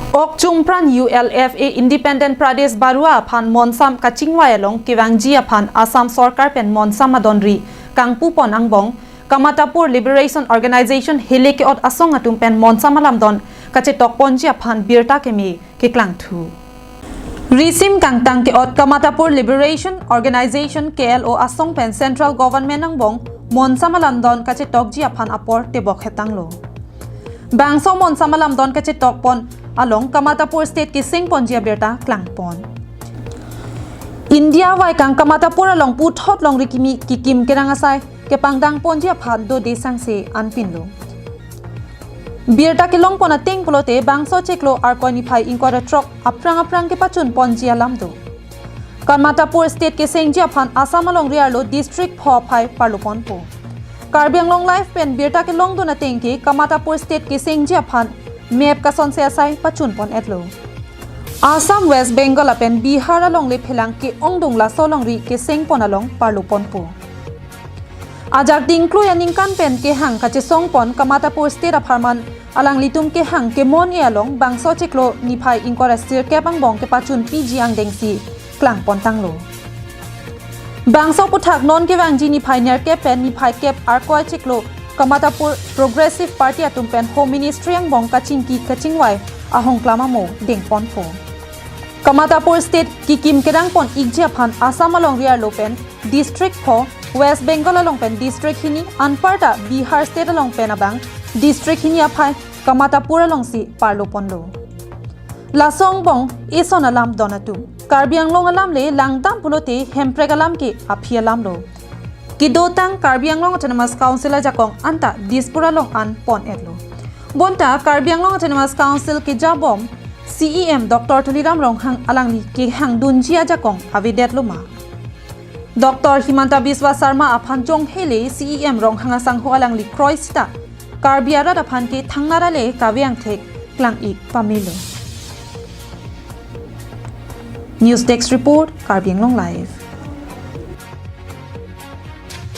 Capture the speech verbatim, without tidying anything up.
Ok Chungpran U L F A Independent Pradesh Barua aphan monsam kachingvai along kevangji aphan Assam Sorkar pen monsam adonri kangpupon angbong Kamatapur Liberation Organization hele ke-ot asong atum pen monsam alamdon kachetokponji aphan birta keme keklangthu. Risim kangtang ke-ot Kamatapur Liberation Organization K L O asong pen Central Government angbong monsam alamdon kachetokji aphan apor tebok hetanglo. Bangso monsam alamdon kachetokpon along Kamatapur State kesengponji abirta klangpon. India vaikang Kamatapur along puthot longri kimi kikim kerang asai kepangdangponji aphan dode sangse anpinlo. Birta kelongpon ateng pulote bangso chiklo Arkoi niphai ingkoi ra throk aphrang aphrang kepachunponji alam do. Kamatapur State kesengji aphan Assam alongri arlo district pho aphai parloponpo. Karbi Anglong Live pen birta kelongdun ateng ke Kamatapur State kesengji aphan map kasonse asai pachunpon-etlo. Assam, West Bengal lapen Bihar alongle phelang ke-ongdung laso alongri kesengpon along parloponpo. Ajak dingklui aningkan pen kehang kachesongpon Kamatapur State apharman alanglitum kehang kemon-e along bangso chiklo niphai ingkoi ra sirkep angbong kepachunpiji angdengsi klangpontanglo. Bangso aputhak non kevangji niphai nerkep pen niphai kep Arkoi chiklo Kamatapur Progressive Party atum pen Home Ministry angbong kachingki kachingvai ahongklam amo dengponpo. Kamatapur State kikim kerangpon-ikji aphan Assam alongri arlo pen district pho, West Bengal along pen district hini, anparta Bihar State along pen abang district hini aphai Kamatapur alongsi parloponlo. Laso angbong eson alamdon atum. Karbi Anglong alam le langdam pulote Hemprek alam ke aphi alamlo. Kedotang Karbi Anglong Autonomous Council ajakong anta Dispur along an pon-etlo. Bonta Karbi Anglong Autonomous Council kejabom C E M Doctor Tuliram Ronghang alangli kehangdunji ajakong avedetloma? Doctor Himanta Biswa Sarma aphan chonghele C E M Ronghang asangho alangli kroi sita Karbi arat aphan ke thangnat ale kave angthek klang-ik pamelo. News Desk Report, Karbi Anglong Live.